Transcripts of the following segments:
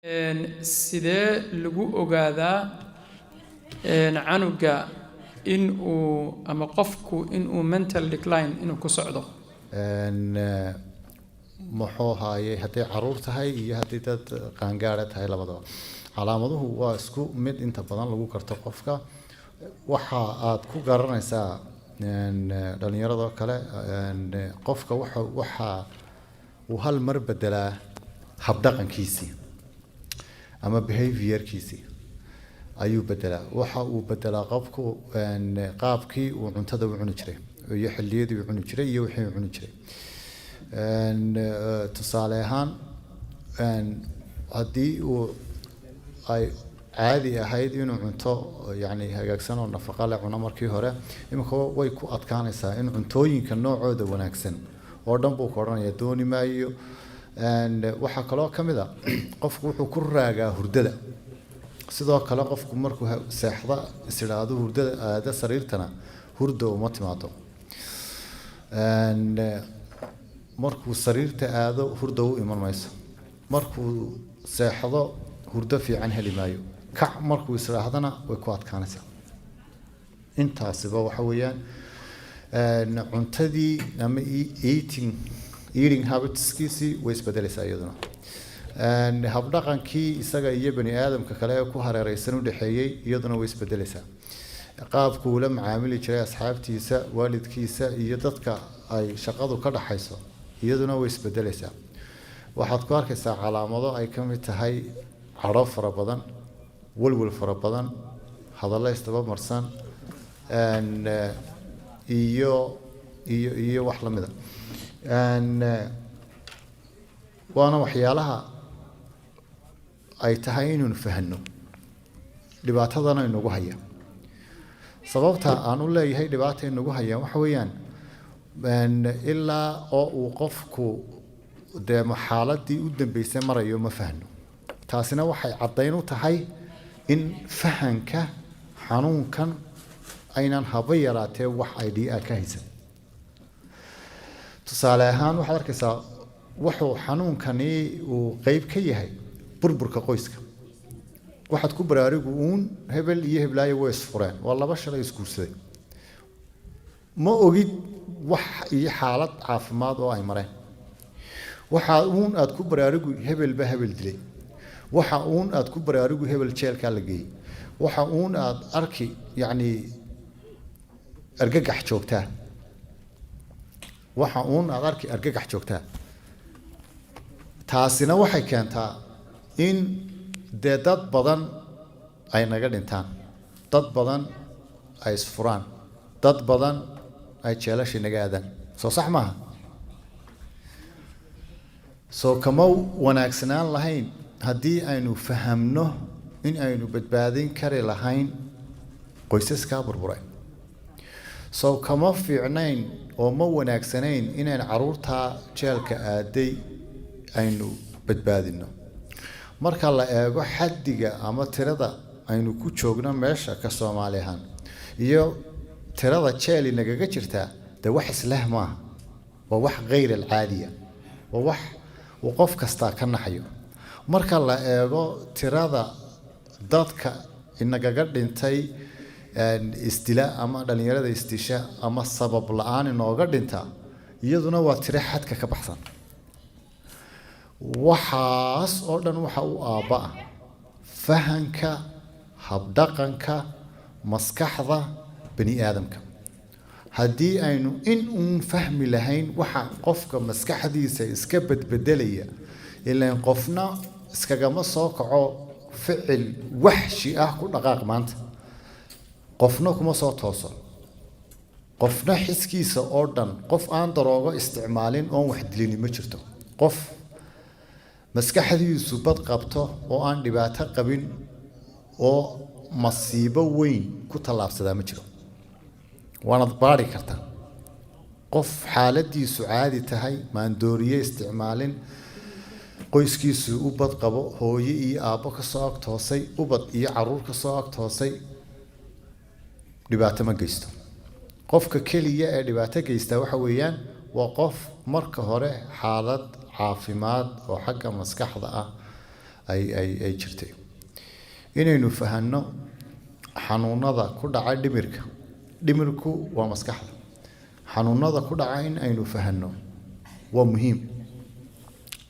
Sidee lagu ogaadaa canuga in uu ama qofku inuu mental decline inuu ku socdo? Muxuu ahaayey, hadday caruur tahay iyo haddii dad qaangaara tahay, labadaba calaamaduhu waa isku mid. Inta badan lagu garto qofka waxa aad ku garanaysaa dhalinyaradoo kale, qofka waxa uu hal mar bedelaa habdhaqankiisii ama behaviorkiisii ayuu bedelaa. Waxa uu bedelaa qofku qaabkii uu cuntada u cuni jiray iyo xilliyadii uu cuni jiray iyo wixii uu cuni jiray. Tusaale ahaan, haddii uu ay caadi ahayd inuu cunto yacni hagaagsan oo nafaqo leh cuno markii hore, iminka way ku adkaanaysaa in cuntooyinka noocooda wanaagsan oo dhan buu ka odhanaya dooni maayo. Waxaa kaloo ka mid a, qofku wuxuu ku raagaa hurdada. Sidoo kale qofku markuu seexda is idhaahdo hurdada aada sariirtana, hurda uma timaado. Markuu sariirta aado, hurda u iman mayso. Markuu seexdo, hurdo fiican heli maayo. Kac markuu is idhaahdana, way ku adkaanaysaa. Intaasiba waxa weeyaan cuntadii ama eating habitskiisii way isbedelaysaa iyaduna. Habdhaqankii isaga iyo bani aadamka kale ee ku hareereysan u dhexeeyey iyaduna way isbedelaysaa. Qaabku ula macaamili jiray asxaabtiisa, waalidkiisa iyo dadka ay shaqadu ka dhaxayso iyaduna way isbedelaysaa. Waxaad ku arkaysaa calaamado ay ka mid tahay cadho fara badan, walwal fara badan, hadallo isdaba marsan iyo wax lamida. Waana waxyaalaha ay tahay inaynu fahanno dhibaatadana inagu haya. Sababta aan u leeyahay dhibaata inagu hayaan waxa weeyaan, ilaa oo uu qofku dee xaaladii u dambeysay marayo ma fahno. Taasina waxay caddayn u tahay in fahanka xanuunkan aynan haba yaraatee wax idea ka haysan. Tusaale ahaan, waxaad arkaysaa wuxuu xanuunkani uu qeyb ka yahay burburka qoyska. Waxaad ku baraarugu uun hebel iyo heblaayo way isfureen, waa laba shalay isguursaday. Ma ogid wax iyo xaalad caafimaad oo ay mareen. Waxa uun aad ku baraarugu hebel baa hebel dilay. Waxa uun aad ku baraarugu hebel jeelkaa la geeyey. Waxa uun aad arki yacni argagax joogtaa. Waxa uun aad arki argagax joogtaa. Taasina waxay keentaa in dee dad badan ay naga dhintaan, dad badan ay isfuraan, dad badan ay jeelasha naga aadaan. Soo sax maaha? Soo kama wanaagsanaan lahayn haddii aynu fahamno in aynu badbaadin kari lahayn qoysaskaa burburay? Soo kama fiicnayn oo ma wanaagsanayn inayn caruurtaa jeelka aaday aynu badbaadino? Marka la eego xaddiga ama tirada aynu ku joogno meesha ka Soomaali ahaan iyo tirada jeeli nagaga jirtaa, dee wax isleh maaha. Waa wax khayr alcaadiya, waa wax uu qof kastaa ka naxayo. Marka la eego tirada dadka inagaga dhintay isdila ama dhalinyarada isdisha ama sabab la-aan inooga dhinta, iyaduna waa tiro xadka ka baxsan. Waxaas oo dhan waxa u aabba ah fahanka habdhaqanka maskaxda bani aadamka. Haddii aynu in uun fahmi lahayn waxa qofka maskaxdiisa iska bedbedelaya, ilaan qofna iskagama soo kaco ficil waxshi ah ku dhaqaaq maanta. Qofna kuma soo tooso, qofna xiskiisa oo dhan. Qof aan daroogo isticmaalin oon wax dilini ma jirto. Qof maskaxdiisu bad qabto oo aan dhibaato qabin oo masiibo weyn ku tallaabsadaa ma jiro. Waanad baari kartaa. Qof xaaladiisu caadi tahay, maandooriye isticmaalin, qoyskiisu u bad qabo, hooyo iyo aabbo ka soo ag toosay, ubad iyo caruur ka soo ag toosay, dhibaato ma geysto. Qofka keliya ee dhibaato geystaa waxa weeyaan waa qof marka hore xaalad caafimaad oo xagga maskaxda ah. ay jirtay. Inaynu fahanno xanuunada ku dhaca dhimirka. Dhimirku waa maskaxda. Xanuunada ku dhaca in aynu fahanno waa muhiim.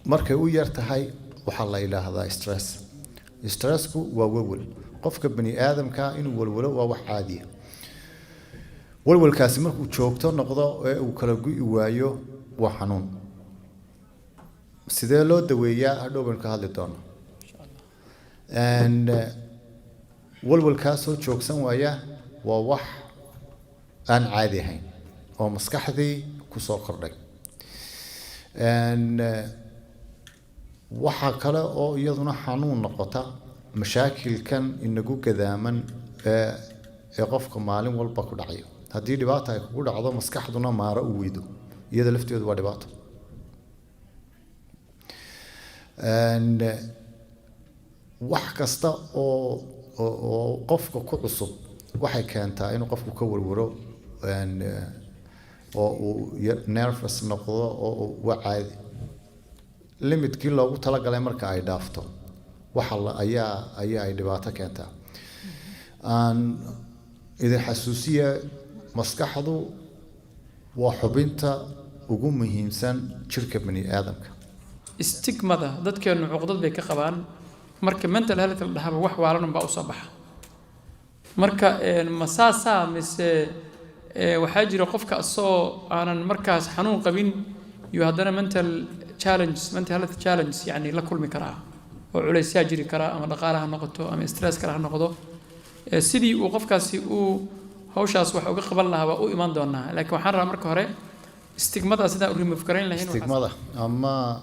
Markay u yar tahay, waxaa la yidhaahdaa stress. Stressku waa welwel. Qofka bani aadamka inuu welwelo waa wax caadiya. Welwelkaasi markuu joogto noqdo ee uu kala gu'i waayo, waa xanuun. Sidee loo daweeyaa? Hadhow baynu ka hadli doonaa. And walwalkaasoo joogsan waaya waa wax aan caadi ahayn oo maskaxdii kusoo kordhay. And waxaa kale oo iyaduna xanuun noqota mashaakilkan inagu gadaaman ee qofka maalin walba ku dhacayo. Haddii dhibaata ay kugu dhacdo, maskaxduna maaro u weydo, iyada lafteedu waa dhibaato. And wax kasta oo qofka ku cusub waxay keentaa inuu qofku ka warwaro and oo uu nervous noqdo, oo uu waa caadi. Limitkii loogu talagalay marka ay dhaafto, waxa la ayaa ay dhibaato keentaa. Aan idin xasuusiya, maskaxdu waa xubinta ugu muhiimsan jirka bani aadamka. Stigmada dadkeenu cuqdad bay ka qabaan. Marka mental health la dhahaba, wax waalan unbaa usoo baxa. Marka ma saasaa mise waxaa jira qofka asagoo aanan markaas xanuun qabin iyo haddana mental challenges, mental health challenges yani la kulmi karaa, oo culaysyaa jiri karaa, ama dhaqaale ha noqoto ama stress kale ha noqdo? Sidii uu qofkaasi uu hawshaas wax uga qaban lahaa waa u iman doonaa, laakiin waxaan rabaa marka hore stigmada sidaan u remove garayn lahayn. Stigmada ama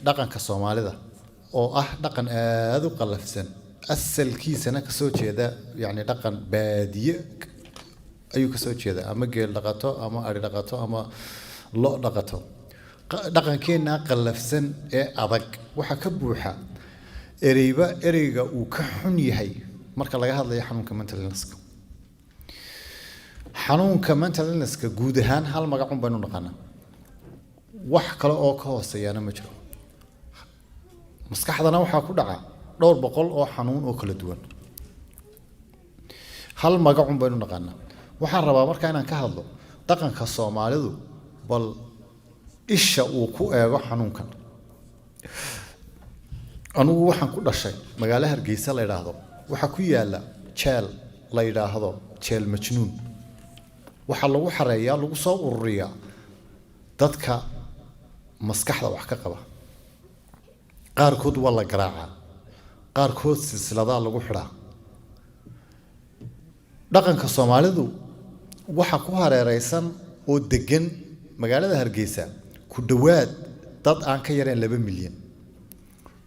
dhaqanka Soomaalida oo ah dhaqan aada u qallafsan, asalkiisana kasoo jeeda, yacni dhaqan baadiye ayuu kasoo jeeda, ama geel dhaqato ama ari dhaqato ama lo dhaqato. Dhaqankeennaa qallafsan ee adag waxaa ka buuxa ereyba ereyga uu ka xun yahay marka laga hadlayo xanuunka mental illnesska. Xanuunka mental illnesska guud ahaan hal magacun baynu naqanaa, wax kale oo ka hooseeyaana ma jiro. Maskaxdana waxaa ku dhaca dhowr boqol oo xanuun oo kala duwan. Hal magacun baynu naqaanaa. Waxaan rabaa markaa inaan ka hadlo dhaqanka Soomaalidu bal isha uu ku eego xanuunkan. Anigu waxaan ku dhashay magaalo Hargeysa la yidhaahdo. Waxaa ku yaala jeel la yidhaahdo Jeel Majnuun. Waxaa lagu xareeyaa, lagu soo ururiyaa dadka maskaxda wax ka qaba. Qaarkood waa la garaacaa, qaarkood silsiladaa lagu xidhaa. Dhaqanka Soomaalidu waxa ku hareereysan oo degan magaalada Hargeysa ku dhowaad dad aan ka yareen 2 milyan.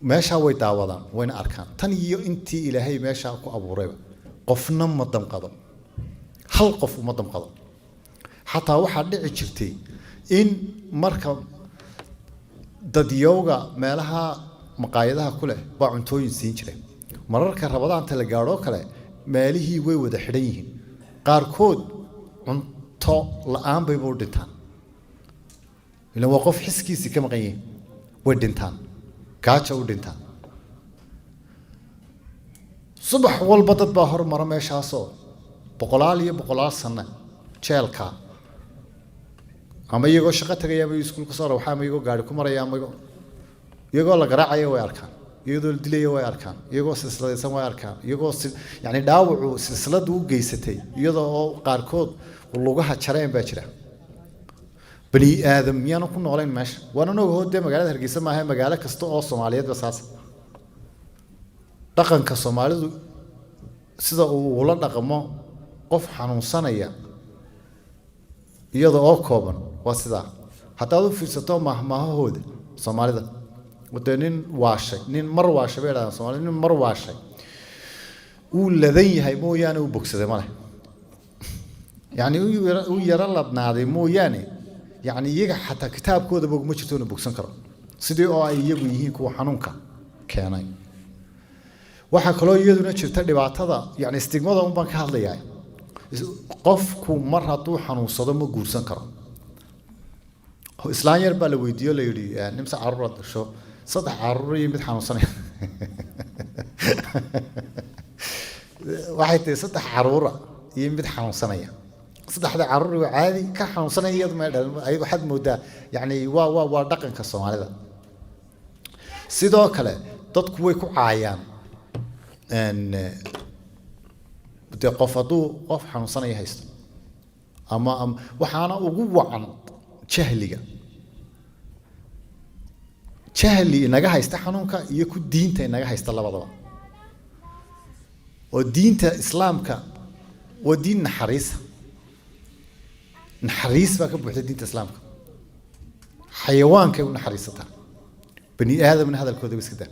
Meeshaa way daawadaan, wayna arkaan. Tan iyo intii Ilaahay meeshaa ku abuurayba, qofna ma damqado, hal qof uma damqado. Xataa waxaa dhici jirtay in marka dadyowga meelaha maqaayadaha ku leh baa cuntooyin siin jiray. Mararka Ramadaanta la gaadhoo kale, meelihii way wada xidhan yihiin. Qaarkood cunto la-aan bayba u dhintaan, ilan waa qof xiskiisii ka maqan yihiin. Way dhintaan, gaaja u dhintaan. Subax walba dad baa hormara meeshaasoo boqolaal iyo boqolaal sano jeelka, ama iyagoo shaqo tagaya ama iskuul ka soo rawxa, ama iyagoo gaari ku maraya, ama iyagoo la garaacaya way arkaan, iyadoo la dilaya way arkaan, iyagoo silsiladaysan way arkaan, iyagoo si yacni dhaawacu silsiladu u geysatay, iyadoo oo qaarkood lugaha jareen baa jira. Bani aadam miyaanu ku noolayn meesha? Waana ogaho dee magaalada Hargeysa maaha, magaalo kasta oo Soomaaliyeed ba saas. Dhaqanka Soomaalidu sida uu ula dhaqmo qof xanuunsanaya, iyada oo kooban, waa sidaa. Haddaad u fiirsato mahmaahahooda Soomaalida, dee nin waashay, nin mar waashay bay dhahdaan Soomaalida, nin mar waashay uu ladan yahay mooyaane uu bogsaday male. Yacni uu yaro ladnaaday mooyaane, yacni iyaga xataa kitaabkoodaba uguma jirto inuu bogsan karo, sidii oo ay iyagu yihiin kuwa xanuunka keenay. Waxaa kaloo iyaduna jirta dhibaatada, yacni stigmada un baan ka hadlayaa. Qofku mar hadduu xanuunsado ma guursan karo. Islaan yar baa la weydiiyo, la yidhi, "Nimse carruuraad dhasho?" Saddex caruur iyo mid xanuunsanaya. Waxay tiri saddex caruura iyo mid xanuunsanaya. Saddexda caruur waa caadi, ka xanuunsanaya iyadu may dhalin. Ay waxaad moodaa, yacni, waa dhaqanka Soomaalida. Sidoo kale dadku way ku caayaan. Dee qof hadduu qof xanuunsanaya haysto ama waxaana ugu wacan jahliga, jahli inaga haysta xanuunka iyo ku diinta inaga haysta labadaba. Oo diinta Islaamka waa diin naxariisa, naxariis baa ka buuxda diinta Islaamka. Xayawaankay u naxariisataa, bani aadamna hadalkooda ba iska daa.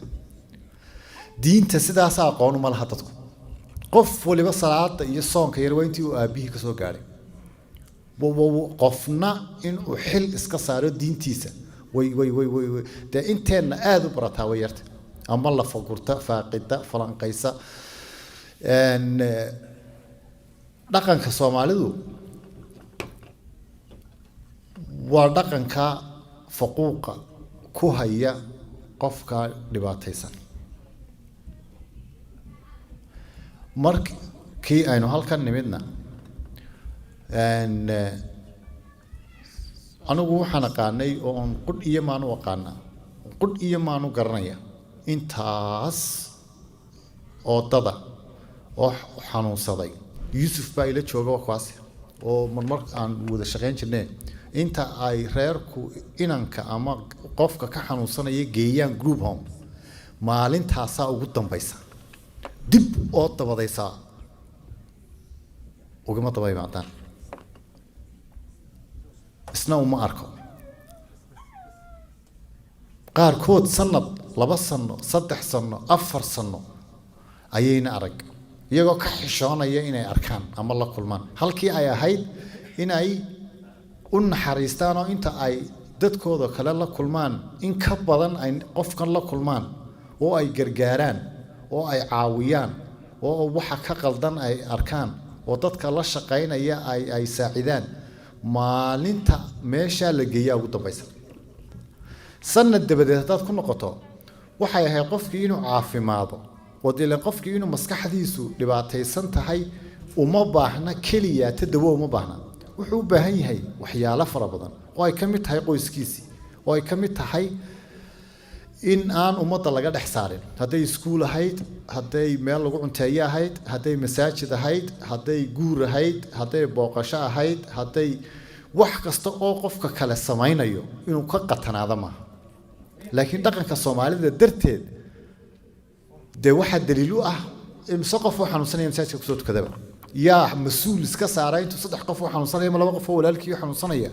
Diinta sidaasaa aqoon uma laha dadku. Qof waliba salaada iyo soonka yar waa intii uu aabbihii kasoo gaadhay. Qofna inuu xil iska saaro diintiisa way dee inteenna aada u barataa way yarta ama la fagurta, faaqida, falanqaysa. Dhaqanka Soomaalidu waa dhaqanka faquuqa ku haya qofka dhibaataysan. Markii aynu halkan nimidna, anigu waxaan aqaanay oo aan qudh iyo maanu aqaanaa, qudh iyo maanu garanaya intaas oo dada oo xanuunsaday. Yuusuf baa ila jooga, waa kuwaas oo marmar aan wada shaqayn jirnay. Inta ay reerku inanka ama qofka ka xanuunsanaya geeyaan group home, maalintaasaa ugu dambaysa dib oo dabadaysaa ugama daba imaadaan, isna uma arko. Qaarkood sanad, 2 sano, 3 sano, 4 sano ayayna arag, iyagoo ka xishoonaya inay arkaan ama la kulmaan, halkii ay ahayd in ay u naxariistaan oo inta ay dadkooda kale la kulmaan in ka badan ay qofkan la kulmaan oo ay gargaaraan oo ay caawiyaan oo waxa ka qaldan ay arkaan oo dadka la shaqaynaya ay saacidaan. Maalinta meeshaa la geeyaa ugu dambaysa, sanad dabadeed haddaad ku noqoto, waxay ahayd qofkii inuu caafimaado. Oo dee ileen qofkii inuu maskaxdiisu dhibaataysan tahay uma baahna keliya ta dawo, uma baahna. Wuxuu u baahan yahay waxyaalo fara badan oo ay ka mid tahay qoyskiisii, oo ay ka mid tahay in aan ummadda laga dhex saarin, hadday iskuul ahayd, hadday meel lagu cunteeyo ahayd, hadday masaajid ahayd, hadday guur ahayd, hadday booqasho ahayd, hadday wax kasta oo qofka kale samaynayo inuu ka qatanaado maaha. Laakiin dhaqanka Soomaalida darteed, dee waxaa daliil u ah imse qof oo xanuunsanaya masaajidka kusoo tukadaba. Yaa mas-uul iska saara intuu saddex qof oo xanuunsanaya ama laba qof oo walaalkii u xanuunsanaya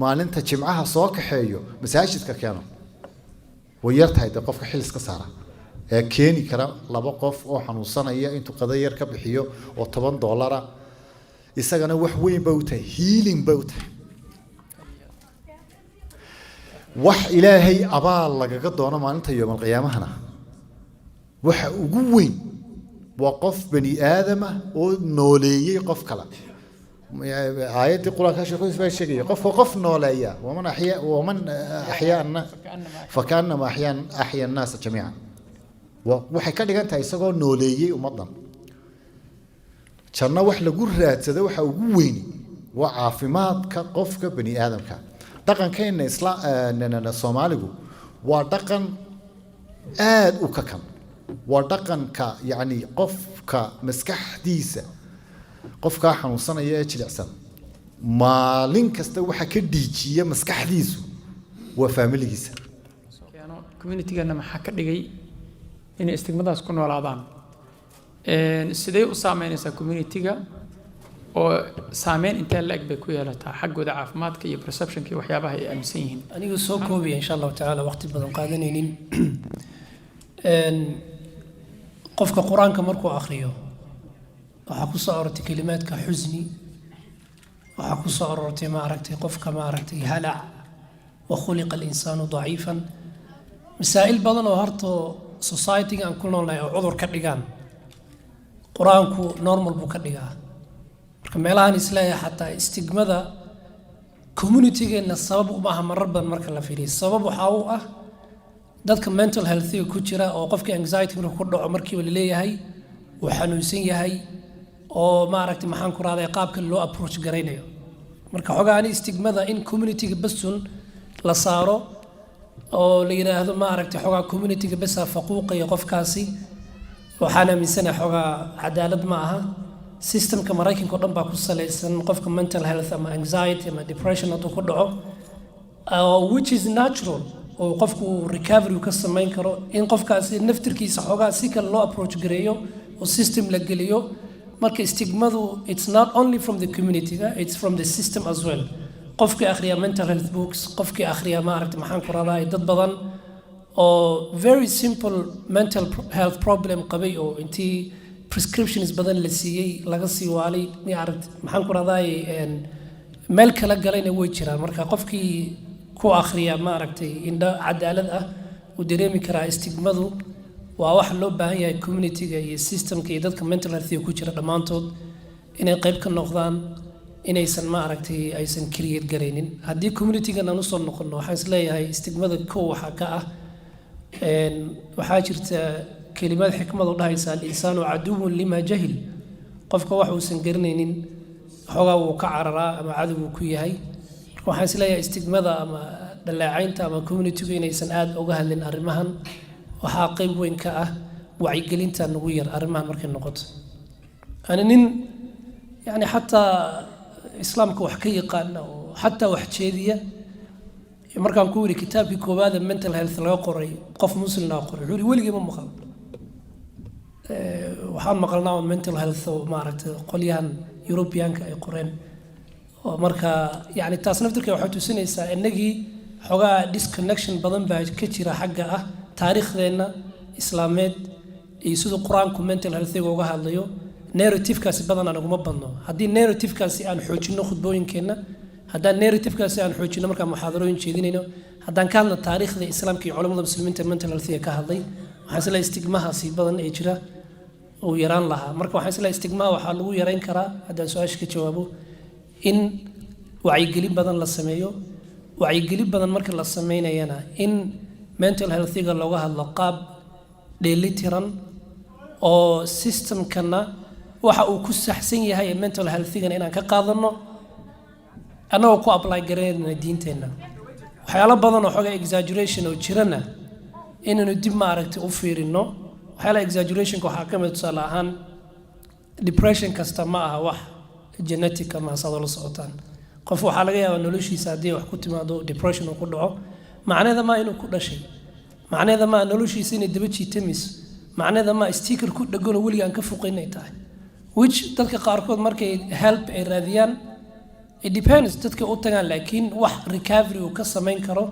maalinta Jimcaha soo kaxeeyo, masaajidka keeno? Way yar tahay dee qofka xil iska saara ee keeni kara laba qof oo xanuunsanaya intuu qada yar ka bixiyo oo $10. Isagana wax weyn bay u tahay, healing bay u tahay. Wax Ilaahay abaal lagaga doono maalinta yoomalqiyaamahana waxa ugu weyn waa qof bani aadama oo nooleeyey qof kale. Aayaddii Qur-aanka sheekhu baa sheegaya qofka qof nooleeya, ومن أحيا ومن أحيا فكأنما أحيا الناس جميعا. Waxay ka dhigan tahay isagoo nooleeyey ummaddan. Janno wax lagu raadsado waxa ugu weyni waa caafimaadka qofka bani aadamka. Dhaqankeenna isla Soomaaligu waa dhaqan aad u kakan, waa dhaqanka, yacni, qofka maskaxdiisa, qofkaa xanuunsanaya ee jilicsan maalin kasta waxa ka dhiijiya maskaxdiisu waa faamiligiisa. Keeno communitygana maxaa ka dhigay inay stigmadaas ku noolaadaan? Sidee u saameynaysaa communityga oo saameyn intee la-eg bay ku yeelataa xaggooda caafimaadka iyo perceptionka iyo waxyaabaha ay aaminsan yihiin? Aniga soo koobaya, insha Allahu tacaala, waqti badan qaadanaynin. Qofka Qur-aanka markuu akhriyo waxaa ku soo aroortay kelimaadka xusni, waxaa ku soo aroortay, ma aragtay, qofka, ma aragtay, halac, وخلق الإنسان ضعيفا. Masaa'il badan oo horto society-ga aan ku noolnahay oo cudur ka dhigaan, Qur-aanku normal buu ka dhigaa. Marka meelahan isleeyahay xataa stigmada communitygeenna sabab uma aha marar badan marka la fiiriyo. Sabab waxaa u ah Dadka mental healthiga ku jira oo qofka anxiety markuu ku dhaco markiiba laleeyahay uu xanuunsan yahay oo maaragtay, maxaan ku rahday, qaabka loo approach garaynayo. Marka xogaa ani stigmada in communityga basun la saaro oo la yidhaahdo, maaragtay, xogaa communityga basaa faquuqaya qofkaasi, waxaan aaminsanahay xogaa cadaalad ma aha. Systemka Maraykanka oo dhan baa ku salaysan qofka mental health ama anxiety ama depression hadduu ku dhaco, which is natural, oo qofku uu recovery ka samayn karo, in qofkaasi naftirkiisa xoogaa si kale loo approach gareeyo oo system la geliyo. Marka stigmadu, it's not only from the community, it's from the system as well. Qofkii akhriya mental health books, qofkii akhriya, maaragtay, maxaan ku radaa, dad badan oo very simple mental health problem qabay oo intii prescriptions badan la siiyey laga sii waalay, maaragtay, maxaan ku radaa, meel kala galayna way jiraan. Marka qofkii ku akhriya, maaragtay, indho cadaalad ah uu dareemi karaa stigmadu waa wax loo baahan yahay communityga iyo systemka iyo dadka mental healthiga ku jira dhammaantood inay qayb ka noqdaan, inaysan, maaragtay, aysan create garaynin. Haddii communitygan aan usoo noqono, waxaan isleeyahay stigmada kow waxaa ka ah, waxaa jirta kelimad xikmad oo dhahaysa "الإنسان عدو لما جهل". Qofka wax uusan garanaynin xoogaa wuu ka cararaa ama cadow uu ku yahay. Marka waxaan isleeyahay stigmada ama dhaleecaynta ama communitygu inaysan aada uga hadlin arrimahan waxaa qayb weyn ka ah wacyigelinta nagu yar arrimahan markay noqoto. Ani nin yani xataa Islaamka wax ka yaqaana oo xataa wax jeediya, markaan ku yidhi kitaabkii koowaada mental health laga qoray qof Muslimna qoray, wuxuu yidhi weligii ma maqal. Waxaan maqalnaa on mental health oo, maaragtay, qolyahan Europeanka ay qoreen. Oo marka yani taas naftirkeeda waxay tusinaysaa innagii xoogaa disconnection badan baa ka jira xagga ah taariikhdeenna Islaameed iyo siduu Qur-aanku mental healthiga uga hadlayo. Narrativekaasi badanaa naguma badno. Haddii narrativekaasi aan xoojinno khudbooyinkeenna, haddaan narrativekaasi aan xoojinno markaan muxaadarooyin jeedinayno, haddaan ka hadlo taariikhda Islaamka iyo culamada Muslimiinta mental healthiga ka hadlay, waxaan isleeyahay stigmahaasi badan ee jira uu yaraan lahaa. Marka waxaan isleeyahay stigmaha waxaa lagu yarayn karaa, haddaan su-aasha ka jawaabo, in wacyigelin badan la sameeyo. Wacyigelin badan marka la sameynayana, in mental healthiga looga hadlo qaab dheelitiran oo systemkana waxa uu ku saxsan yahay ee mental healthigana inaan ka qaadano, annagoo ku apply garaynayna diinteenna. Waxyaalo badan oo xoogaa exaggeration oo jirana inaynu dib, maaragtay, u fiirino. Waxyaalaha exaggerationka waxaa ka mid, tusaale ahaan, depression kasta ma aha wax genetic ama saad la socotaan. Qof waxaa laga yaabaa noloshiisa haddii wax ku timaado depression uu ku dhaco, macnaheeda maa inuu ku dhashay, macnaheeda maa noloshiisa inay daba jiitamayso, macnaheeda maa sticker ku dhaganoo weliga aan ka foqayn ay tahay, which dadka qaarkood markay help ay raadiyaan, it depends dadka u tagaan, laakiin wax recovery uu ka samayn karo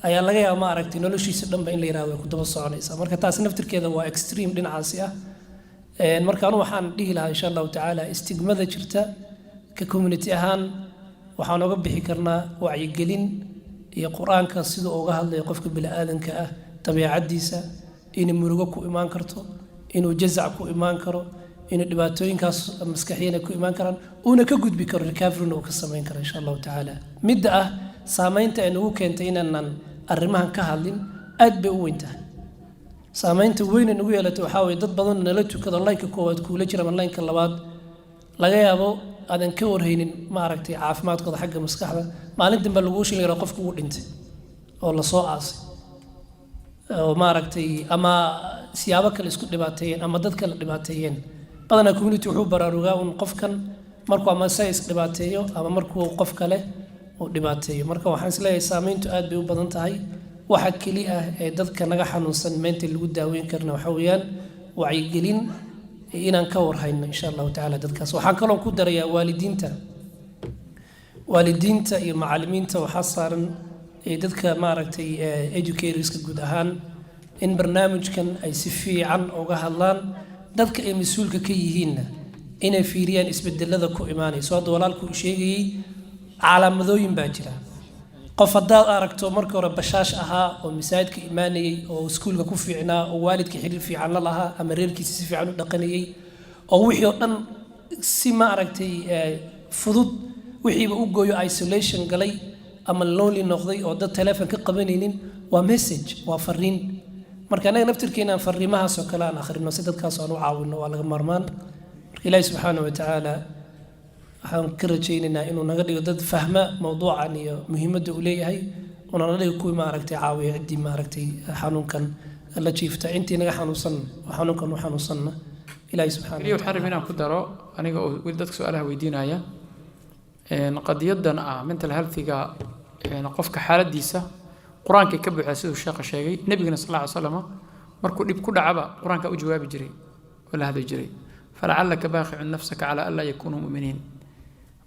ayaa laga yaaba, ma aragtay, noloshiisa dhanba in la yirahdo way ku daba soconaysaa. Marka taasi naftirkeeda waa extreme dhinacaasi ah. Marka anu waxaan dhihi lahaa, insha Allahu tacaala, stigmada jirta ka community ahaan waxaan oga bixi karnaa wacyigelin iyo Qur-aanka siduu uga hadlayo qofka bini'aadanka ah dabeecaddiisa, inay murugo ku imaan karto, inuu jazac ku imaan karo, inuu dhibaatooyinkaas maskaxiyana ku imaan karaan, uuna ka gudbi karo, recoveryna uu ka samayn karo, insha Allahu tacaala. Midda ah saameynta ay nagu keentay inaanan arrimahan ka hadlin aad bay u weyn tahay. Saameynta weyn ay nagu yeelatay waxaa weye dad badan nala tukado, lineka koowaad kuula jira ama lineka labaad, laga yaabo aadan ka warhaynin, maaragtay, caafimaadkooda xagga maskaxda. Maalin dambe laguu sheegi karaa qofku uu dhintay oo lasoo aasay oo, maaragtay, ama siyaabo kale isku dhibaateeyeen ama dad kale dhibaateeyeen. Badanaa community wuxuu baraarugaa un qofkan markuu ama isaga is dhibaateeyo ama markuu qof kale uu dhibaateeyo. Marka waxaan isleeyahay saameyntu aad bay u badan tahay. Waxa keli ah ee dadka naga xanuunsan mental lagu daaweyn karna waxaa weeyaan wacyigelin inaan ka warhayno, insha Allahu tacaala, dadkaas. Waxaan kaloo ku darayaa waalidiinta iyo macallimiinta waxaa saaran ee dadka, maaragtay, educatorska guud ahaan in barnaamijkan ay si fiican uga hadlaan, dadka ay mas-uulka ka yihiinna inay fiiriyaan isbedelada ku imaanayso. Hadda walaalku uu sheegayey calaamadooyin baa jira. Qof haddaad aragto marka hore bashaash ahaa oo masaajidka imaanayey oo iskuulka ku fiicnaa oo waalidka xiriir fiican la lahaa ama reerkiisa si fiican u dhaqanayey oo wixii oo dhan si, maaragtay, fudud wixiiba u gooyo, isolation galay, Ama lonely noqday oo dad teleefon ka qabanaynin, waa message, waa fariin. Marka annaga naftirkeena aan fariimahaas oo kale aan akhrino si dadkaas aan u caawino, waa laga maarmaan. Marka Ilaahi subxaana wa tacaala waxaan ka rajaynaynaa inuu naga dhigo dad fahma mowduucan iyo muhiimadda uu leeyahay, una naga dhigo kuwii maaragtay caawiya ciddii maaragtay xanuunkan la jiifta, intii naga xanuunsan oo xanuunkan u xanuunsanna Ilaahi subxaana Keliya waxaan rabay inaan ku daro, aniga oo weli dadka su-aalaha weydiinaya, qadiyadan ah mental healthiga, qofka xaaladiisa qur-aankay ka buuxdaa, siduu sheekha sheegay. Nebigana sal alla ly slam markuu dhib ku dhacaba qur-aanka u jawaabi jiray oo la hadli jiray: فلعلك باخع نفسك على ألا يكونوا مؤمنين.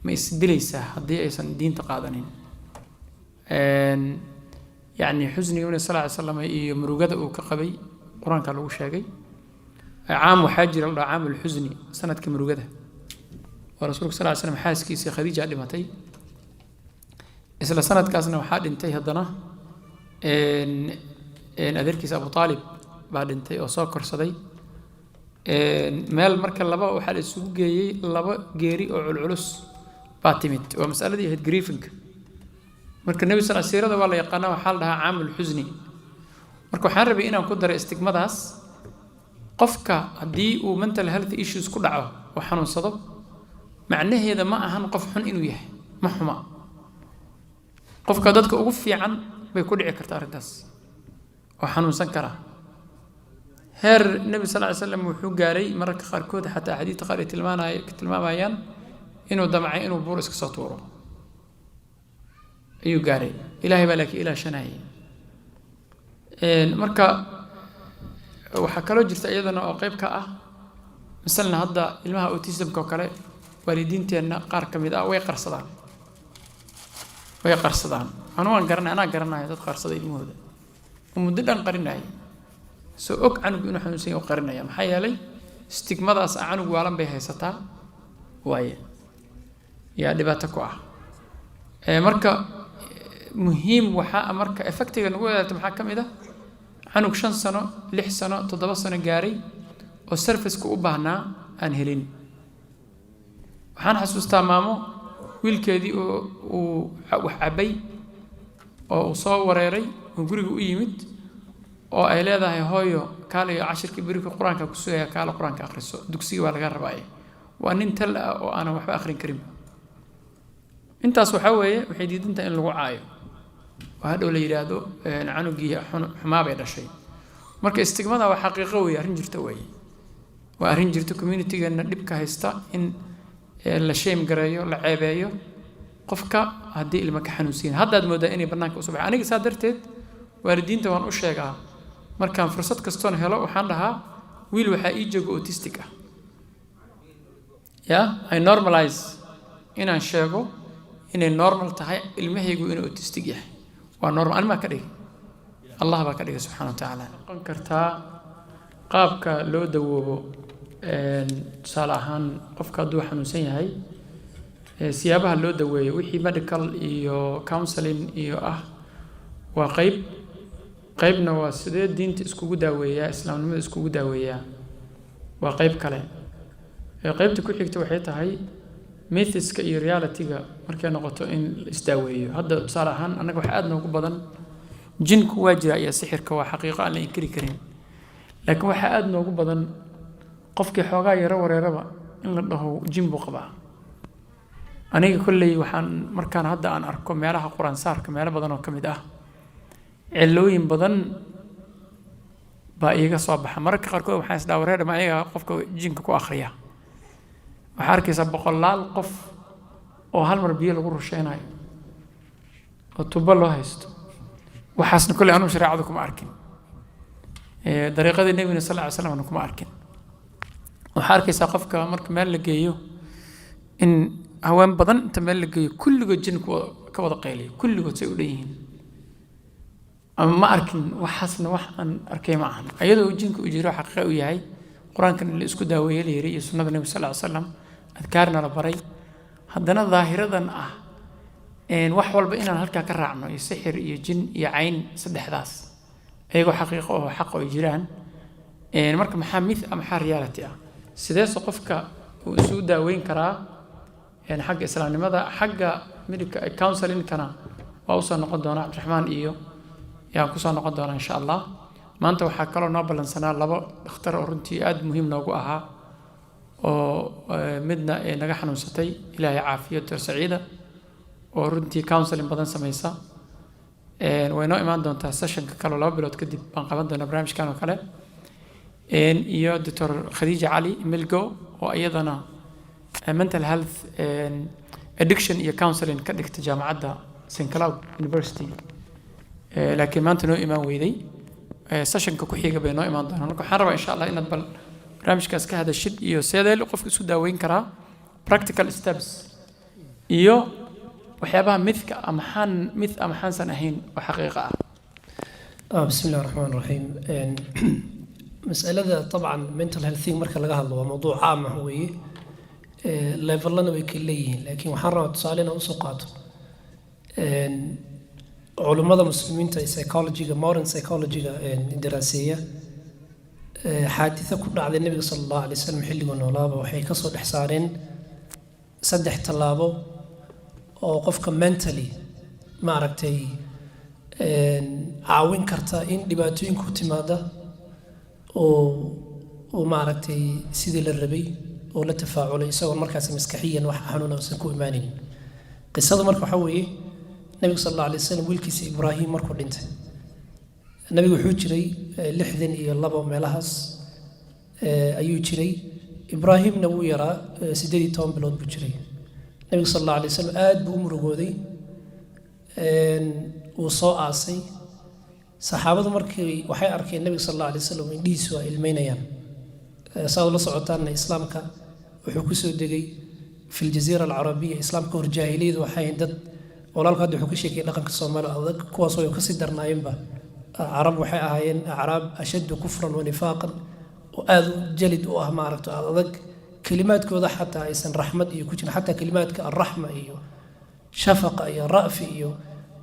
Ma isdilaysaa haddii aysan diinta qaadanin? Yacni xusniga nabiga sal ly slam iyo murugada uu ka qabay qur-aanka lagu sheegay. Caam waxaa jira la dhaha عام الحزن, sanadka murugada, oo rasuulka sal ly slam xaaskiisii Khadiija dhimatay. Isla sanadkaasna waxaa dhintay haddana adeerkiisa Abu Aalib baa dhintay oo soo korsaday. Meel marka laba waxaa la isugu geeyey, laba geeri oo culculus baa timid. Waa masaladii ahayd grievingka. Marka nebi sal siirada waa la yaqaanaa, waxaa la dhahaa عام الحزن. Marka waxaan rabay inaan ku daro stigmadaas: qofka haddii uu mental health issues ku dhaco oo xanuunsado, macnaheeda ma ahan qof xun inuu yahay. Ma xuma qofka, dadka ugu fiican bay ku dhici karta arrintaas oo xanuunsan karaa. Heer nebi sal ly slam wuxuu gaaray mararka qaarkood, xataa axaadiista qaar ay tilmaamayaan, inuu damcay inuu buur iska soo tuuro ayuu gaaray. Ilaahay baa laakiin ilaashanayay. Marka waxaa kaloo jirta iyadana oo qeyb ka ah, masalan hadda ilmaha autismka oo kale, waalidiinteenna qaar ka mid ah way qarsadaan, way qarsadaan. Anu waan garanay, anaa garanaya dad qarsada ilmahooda oo muddo dhan qarinaya, soo og canugu inuu xanuunsan yahay u qarinaya. Maxaa yeelay stigmadaas ah canug waalan bay haysataa waaye, yaa dhibaato ku ah. Marka muhiim waxaa marka effectiga nagu wadaagta maxaa ka mid ah? Canug 5 sano, 6 sano, 7 sano gaaray oo serviceka u baahnaa aan helin. Waxaan xasuustaa maamo wiilkeedii oo uu wax cabbay oo uu soo wareeray oo guriga u yimid oo ay leedahay: "Hooyo, kaalayo, cashirkii berika qur-aanka ku sugaya, kaala qur-aanka akhriso, dugsiga waa laga rabaaye." Waa nin tal ah oo aanan waxba akhrin karin. Intaas waxaa weeye waxay diidantahay in lagu caayo oo hadhow la yidhaahdo canugii xumaa bay dhashay. Marka stigmada waa xaqiiqo weeye, arrin jirta weeye, waa arrin jirta communitygeenna dhibka haysta, in la shame gareeyo, la ceebeeyo qofka haddii ilma ka xanuunsan yahay. Haddaad moodaa inay bannaanka usoo baxay. Aniga saa darteed waalidiinta waan u sheegaa markaan fursad kastoon helo. Waxaan dhahaa: "Wiil waxaa ii jooga autistic ah." Ya I normalize inaan sheego inay normal tahay ilmahaygu inuu autistic yahay. Waa normal, animaa ka dhigay, Allah baa ka dhigay subxana wa tacaala. Noqon kartaa qaabka loo dawoobo, tusaale ahaan qofka hadduu xanuunsan yahay, siyaabaha loo daweeyo, wixii medical iyo counseling iyo ah waa qeyb. Qeybna waa sidee diinta iskugu daaweeyaa, islaamnimada iskugu daaweeyaa, waa qeyb kale. Qeybta ku xigta waxay tahay mythska iyo realityga markay noqoto in la isdaaweeyo. Hadda tusaale ahaan annaga waxaa aada noogu badan, jinku waa jira iyo sixirka, waa xaqiiqo aan la inkiri karin, laakiin waxaa aada noogu badan qofkii xoogaa yaro wareeraba in la dhaho jin buu qabaa. Aniga kolley waxaan markaan hadda aan arko meelaha qur-aan saarka, meelo badan oo ka mid ah, cilooyin badan baa iiga soo baxa. Mararka qaarkood waxaan isdhaha: "Wareer, ma ayaga qofka jinka ku akhriya?" Waxaa arkaysaa boqolaal qof oo hal mar biyo lagu rusheynayo oo tubo loo haysto. Waxaasna kolley anugu shareecadu kuma arkin, dariiqadii nebigana sal ly slamna kuma arkin. Waxaa arkaysaa qofka marka meel la geeyo in haween badan inta meel la geeyo kulligood jin ka wada qayliyo, kulligood say u dhan yihiin. Ama ma arkin waxaasna, wax aan arkay ma ahan. Iyadoo jinka uu jiro, xaqiiqa u yahay, qur-aankan la isku daaweeye la yiri iyo sunnada nebi sal ly slam, adkaarna la baray, haddana daahiradan ah wax walba inaan halkaa ka raacno iyo sixir iyo jin iyo cayn, saddexdaas iyagoo xaqiiqo oo xaq ay jiraan. Marka maxaa myth ah, maxaa reality ah? Sideese qofka uu isugu daaweyn karaa xagga islaamnimada, xagga medical counselingkana? Waa usoo noqon doonaa Cabdiraxmaan iyo yaan kusoo noqon doonaa, insha Allah. Maanta waxaa kaloo noo ballansanaa labo dhakhtar oo runtii aada muhiim noogu ahaa, oo midna ee naga xanuunsatay, Ilaahay caafiyo, Doctor Saciida, oo runtii counseling badan sameysa. Way noo imaan doontaa sessionka kale. 2 bilood kadib baan qaban doonaa barnaamijkan oo kale. Iyo Doctor Khadiija Cali Milgo, oo iyadana mental health, addiction iyo counseling ka dhigta jaamacadda St Cloud University, laakiin maanta noo imaan weyday. Sessionka ku xiga bay noo imaan doonaan. Marka waxaan rabaa, insha Allah, inaad bal barnaamijkaas ka hadashid iyo sidee qofka isu daaweyn karaa, practical steps, iyo waxyaabaha mythka ah, maxaan myth ah, maxaansan ahayn oo xaqiiqa ah. بسم الله الرحمن الرحيم. مسألة طبعا mental health thing marka laga hadlo waa mawduuc caam ah weeye, levelana way kala leeyihiin, laakiin waxaan rabaa tusaale inaan usoo qaato. Culummada muslimiinta ee psychologyga, modern psychologyga daraaseeya, xaaditha ku dhacday Nebiga sala Allahu alay wasalam xilliguu noolaaba waxay kasoo dhex saareen saddex tallaabo oo qofka mentally, maaragtay, caawin karta in dhibaatooyin ku timaada oo, maaragtay, sidii la rabay oo la tafaaculay, isagoon markaasi maskaxiyan wax xanuuna uusan ku imaanaynin. Qisadu marka waxaa weeye, Nabiga sal Alla alay wasalam wiilkiisa Ibraahim markuu dhintay, nabigu wuxuu jiray 62 meelahaas ayuu jiray. Ibraahimna wuu yaraa, 18 bilood buu jiray. Nabiga sal Alla alay wasalam aad buu u murugooday. Wuu soo aasay. Saxaabadu markii waxay arkeen nabiga sal Alla alay wasalam indhihiisu ay ilmeynayaan. Saad la socotaanna, islaamka wuxuu ku soo degay fi ljaziira alcarabiya. Islaamka hor jaahiliyadu waxay ahayd dad, walaalku hadda wuxuu ka sheekayay dhaqanka Soomaali adag, kuwaasoo ay kasii darnaayeenba. Carab waxay ahaayeen acraab ashaddu kufran wa nifaaqan, oo aad u jalid u ah, maaragto, aad adag. Kelimaadkooda xataa aysan raxmad iyo ku jirin. Xataa kelimaadka alraxma iyo shafaqa iyo ra'fi iyo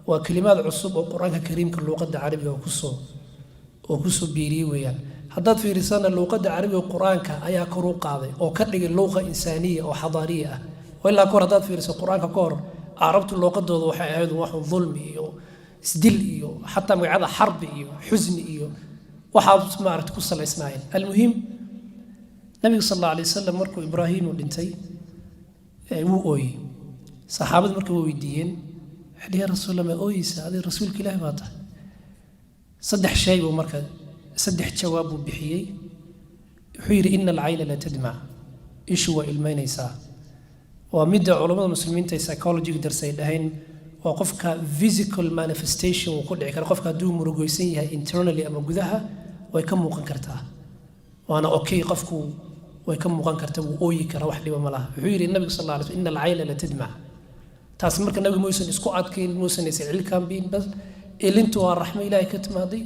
waa kelimaad cusub oo Qur-aanka Kariimka luuqadda Carabiga oo kusoo biiriyey weeyaan. Haddaad fiirisana, luuqadda Carabiga Qur-aanka ayaa kor u qaaday oo ka dhigay luuqa insaaniya oo xadaariya ah. Oo ilaa kahor, haddaad fiiriso Qur-aanka ka hor, carabtu luuqadooda waxay ahayd wax dulmi iyo isdil iyo xataa magacyada xarbi iyo xusni iyo waxaa, maaragta, ku salaysnaayeen. Almuhim, nabiga sal Alla alay wasalam markuu Ibraahim uu dhintay wuu ooyey. Saxaabadu markay way weydiiyeen, waxay dhihi, "Ya Rasuul, ma ooyeysa? Adiga rasuulka Ilaahi baa tahay." Saddex shay buu marka, saddex jawaab buu bixiyey. Wuxuu yidhi, "Ina alcayna la tadmac," ishu waa ilmeynaysaa. Waa midda culammada muslimiinta ee psychologyga darsay dhahayn waa qofka physical manifestation uu ku dhici kara. Qofka hadduu murugoysan yahay internally ama gudaha, way ka muuqan kartaa, waana okay. Qofku way ka muuqan kartaa, wuu ooyi karaa, wax dhiba ma laha. Wuxuu yidhi nabiga sal Alla alay slam, "Ina alcayna la tadmac." Taas marka nabiga muusan isku adkayn, muusan is cilkaambin, bas ilintu waa raxmo Ilaahay ka timaaday.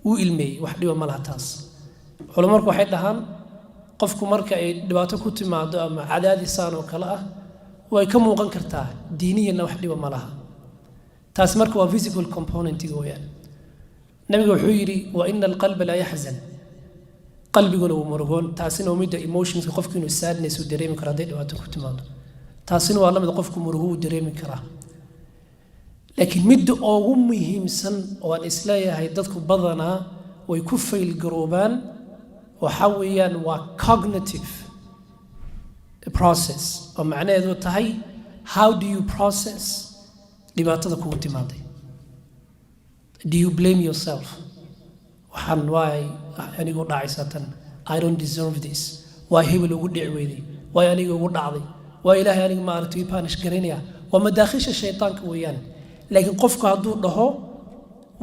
Wuu ilmeeyey, wax dhiba ma laha taas. Culamo marka waxay dhahaan, qofku marka ay dhibaato ku timaado ama cadaadisaan oo kale ah, way ka muuqan kartaa, diiniyanna wax dhiba ma laha. Taas marka waa physical componentiga weeyaan. Nabiga wuxuu yidhi, "Wa ina alqalba laa yaxzan," qalbiguna wuu murugoon. Taasina waa midda emotionska, qofku inuu sadness uu dareemi karo hadday dhibaato ku timaado. Taasina waa lamid, qofku murugo uu dareemi karaa. Laakiin midda ugu muhiimsan oo aan isleeyahay dadku badanaa way ku failgaroobaan waxa weeyaan waa cognitive process, oo macnaheedu tahay, how do you process dhibaatada kugu timaaday? Do you blame yourself? Waxaan waay anigu dhacaysaa tan, I don't deserve this, waa hebel ugu dhici weyday, waay aniga ugu dhacday, waa Ilaahay aniga, maaragtay, punish garaynaya. Waa madaakhisha shaytaanka weeyaan. Laakiin qofku hadduu dhaho,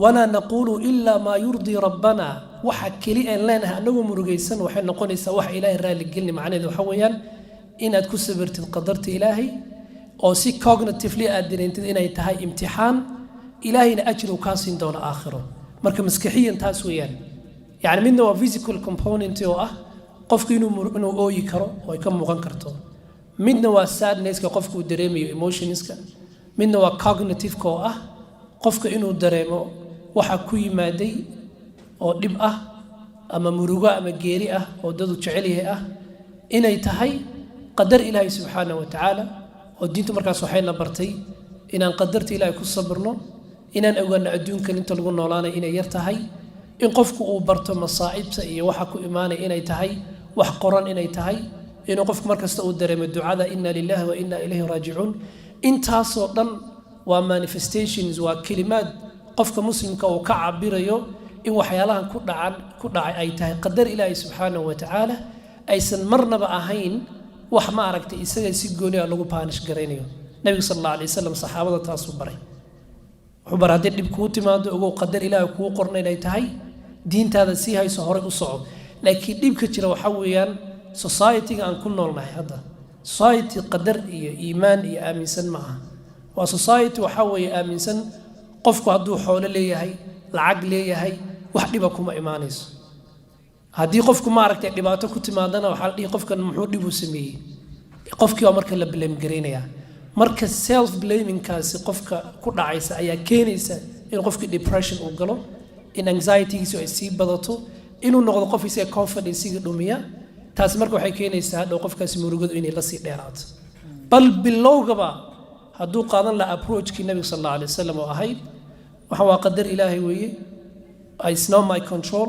"Walaa naquulu ilaa maa yurdii rabbana," waxa keli aan leenahay anagoo murugaysan waxay noqonaysaa waxa Ilaahay raaligelini. Macnaheedu waxa weeyaan inaad ku sabirtid qadarta Ilaahay, oo si cognitively aad dareentid inay tahay imtixaan, Ilaahayna ajir uu kaa siin doono aakhiro. Marka maskaxiyan taas weeyaan. Yacni midna waa physical component oo ah qofku inuu ooyi karo oo ay ka muuqan karto. Midna waa sadnesska qofku uu dareemayo, emotionska. Midna waa cognitiveka, oo ah qofka inuu dareemo waxa ku yimaaday oo dhib ah ama murugo ama geeri ah oo dadu jecel yahay ah inay tahay qadar Ilaahay subxaana wa tacaala, oo diintu markaas waxayna bartay. Inaan qadarta Ilaahay ku sabrno, inaan ogaano adduunkan inta lagu noolaanayo inay yar tahay, in qofku uu barto masaa'ibta iyo waxa ku imaanaya inay tahay wax qoran inay tahay, inuu qofku markasta uu dareemo ducada "Inna lillahi wa inna ilayhi raajicuun". Intaasoo dhan waa manifestations, waa kelimaad qofka Muslimka uu ka cabirayo in waxyaalahan ku dhacan ku dhacay ay tahay qadar Ilaahay subxaanahu wa tacaala, aysan marnaba ahayn wax, ma aragtay, isaga si gooni ah lagu punish garaynayo. Nabiga sal Allahu alayh wasalam saxaabada taasuu baray. Wuxuu baray, haddii dhib kuu timaado, ogow qadar Ilaahay kuu qorna inay tahay, diintaada sii hayso, horay u soco. Laakiin dhibka jira waxaa weeyaan society-ga aan ku noolnahay hadda society qadar iyo iimaan iyo aaminsan ma aha. Waa society waxaa weeye aaminsan qofku hadduu xoolo leeyahay, lacag leeyahay, wax dhiba kuma imaanayso. Haddii qofku, ma aragtay, dhibaato ku timaadana, waxaa la dhihi, "Qofkan muxuu dhib u sameeyey?" Qofkii waa marka la blame garaynayaa. Marka self blamingkaasi qofka ku dhacaysa ayaa keenaysa in qofkii depression uu galo, in anxietygiisu ay sii badato, inuu noqdo qof isaga confidencega dhumiya. Taasi marka waxay keenaysaa hadhow qofkaasi murugadu inay la sii dheeraato. Bal bilowgaba hadduu qaadan lahaa approachkii Nabiga sal Allahu alayh wasalam oo ahayd, "Waxaan waa qadar Ilaahay weeye, it's not my control,"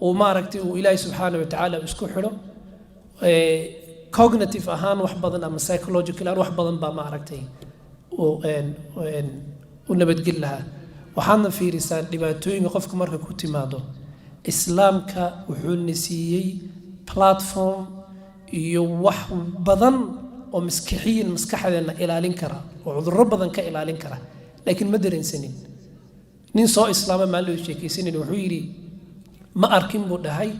uu, ma aragtay, uu Ilaahay subxaana wa tacaala isku xidho, cognitive ahaan wax badan ama psychological ahaan wax badan baa, ma aragtay, uu u nabadgeli lahaa. Waxaadna fiirisaa dhibaatooyinka qofka marka ku timaado, Islaamka wuxuuna siiyey platform iyo wax badan oo maskixiyin maskaxdeenna ilaalin kara oo cudurro badan ka ilaalin kara, laakiin ma dareensanin. Nin soo islaama maalin loo sheekaysanin wuxuu yidhi, "Ma arkin," buu dhahay,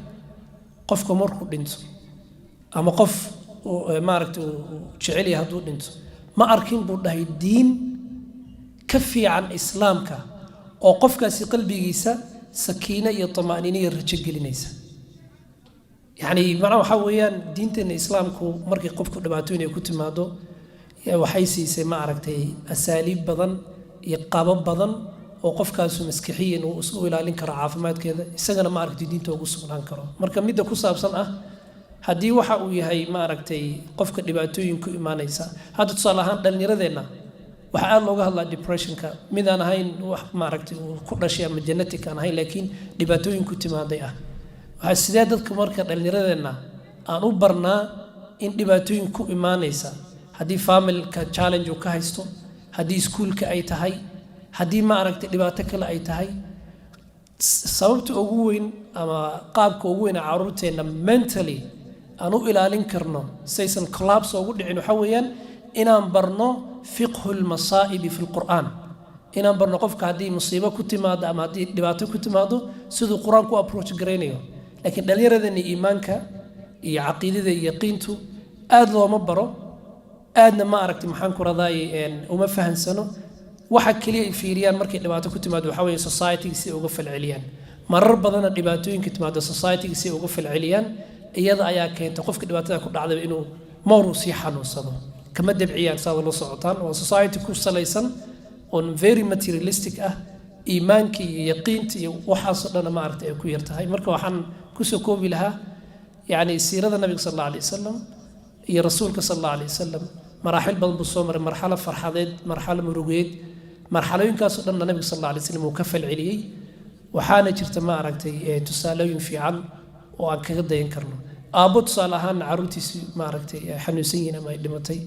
"qofka markuu dhinto ama qof, ma aragtay, uu jecel yahay hadduu dhinto, ma arkin," buu dhahay, "diin ka fiican Islaamka oo qofkaasi qalbigiisa sakiino iyo طمأنينة iyo rajo gelinaysa." Yacni macnaha waxaa weeyaan diinteena Islaamku markii qofku dhibaatooyin ay ku timaado, waxay siisay, ma aragtay, asaaliib badan iyo qaabab badan oo qofkaasu maskixiyan uu isu ilaalin karo caafimaadkeeda, isagana, ma aragtay, diinta ugu sugnaan karo. Marka midda ku saabsan ah haddii waxa uu yahay, ma aragtay, qofka dhibaatooyin ku imaanaysa hadda, tusaale ahaan dhallinyaradeenna waxaa aada looga hadlaa depressionka, midaan ahayn wax, ma aragtay, uu ku dhashay ama genetic aan ahayn, laakiin dhibaatooyin ku timaaday ah. Waxaa sidee dadka marka dhallinyaradeenna aan u barnaa in dhibaatooyin ku imaanaysa, haddii familka challenge uu ka haysto, haddii iskuulka ay tahay, haddii, ma aragtay, dhibaato kale ay tahay, sababta ugu weyn ama qaabka ugu weyn ee carruurteenna mentally aan u ilaalin karno saysan collapse ugu dhicin, waxaa weeyaan inaan barno fiqhu lmasaa'ibi fi lqur'aan, inaan barno qofka haddii musiibo ku timaado ama haddii dhibaato ku timaado siduu Qur-aanku u approach garaynayo. Laakiin dhallinyaradeenna iimaanka iyo caqiidada iyo yaqiintu aada looma baro, aadna, ma aragtay, maxaan ku radaaye, uma fahansano. Waxa keliya ay fiiriyaan markay dhibaato ku timaado waxaa weeye society si ay uga falceliyaan. Marar badanna dhibaatooyinka timaado society si ay uga falceliyaan, iyada ayaa keenta qofka dhibaatada ku dhacdaba inuu moor uu sii xanuunsado. Kama debciyaan saad la socotaan. Waa society ku salaysan oon very materialistic ah, iimaanka iyo yaqiinta iyo waxaasoo dhanna, ma aragtay, ay ku yar tahay. Marka waxaan kusoo koobi lahaa, yacni, siirada Nabiga sal Allahu alayh wasalam iyo Rasuulka sal Allahu alayh wasalam maraaxil badan buu soo maray, marxalo farxadeed, marxalo murugeed, marxalooyinkaasoo dhanna Nabiga sal Alla alay slam uu ka falceliyey. Waxaana jirta, ma aragtay, tusaalooyin fiican oo aan kaga dayan karno. Aabbo tusaale ahaan carruurtiisi, ma aragtay, ay xanuunsan yihiin ama ay dhimatay,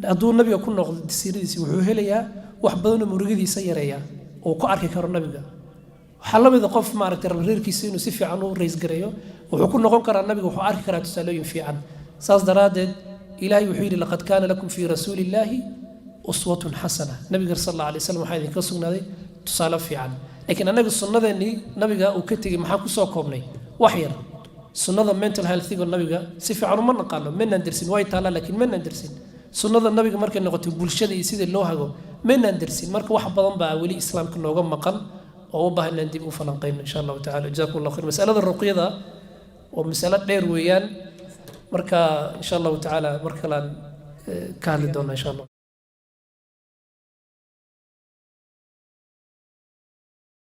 hadduu Nabiga ku noqdo siiradiisi, wuxuu helayaa wax badanoo murugadiisa yareeya oo ku arki karo Nabiga. Waxaa la mida qof, ma aragtay, raba reerkiisa inuu si fiican u raise gareeyo, wuxuu ku noqon karaa Nabiga, wuxuu arki karaa tusaalooyin fiican. Saas daraaddeed Ilaahay wuxuu yidhi, "لقد كان لكم في رسول الله أسوة حسنة." Nabiga sal Alla alay slam waxaa idinka sugnaaday tusaale fiican. Laakiin annaga sunnadeennii Nabiga uu ka tegey maxaan kusoo koobnay? Wax yar. Sunnada mental healthiga Nabiga si fiican uma naqaano, manaan dersin. Way taallaa, laakiin manaan dersin. Sunnada Nabiga markay noqotay bulshada iyo sidii loo hago, manaan dersin. Marka wax badan baa weli Islaamka nooga maqan oo u baahan inaan dib u falanqayno, insha Allahu tacala. Jazakum Allah khayr. Masalada ruqyada waa masalo dheer weeyaan. Marka insha Allahu tacaala mar kalean ka hadli doonaa, insha Allah.